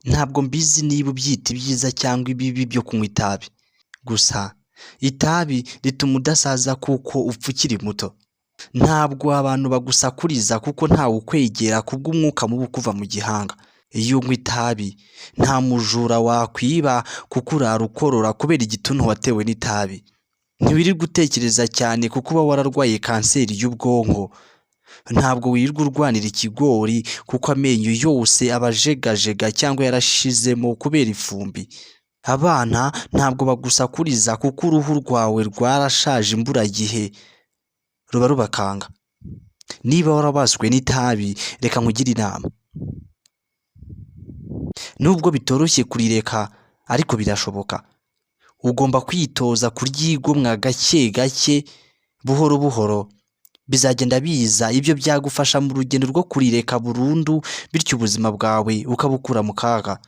Ntabwo mbizi niba ubyita ibyiza cyangwa ibibi byo kunywa itabi. Gusa itabi rituma udasaza kuko upfa ukiri muto. Ntabwo abantu bagusakuriza kuko ntawe ukwegera kubw'umwuka mubi ukuva mu gihanga. Iyo unywa itabi nta mujura wakwiba kuko urara ukorora kubera igituntu watewe n'itabi. Ntiwirirwa utekereza cyane kuko uba wararwaye kanseri y'ubwonko. Ntabwo wirirwa urwanira ikigori kuko amenyo yose aba ajegajega cyangwa yarashizemo kubera ifumbi. Abana ntabwo bagusakuriza kuko uruhu rwawe rwarashaje imburagihe, ruba rubakanga. Niba warabaswe n'itabi, reka nkugire inama. Nubwo bitoroshye kurireka, ariko birashoboka. Ugomba kwitoza kuryigomwa gake gake, buhoro buhoro, bizagenda biza. Ibyo byagufasha mu rugendo rwo kurireka burundu, bityo ubuzima bwawe ukabukura mu kaga.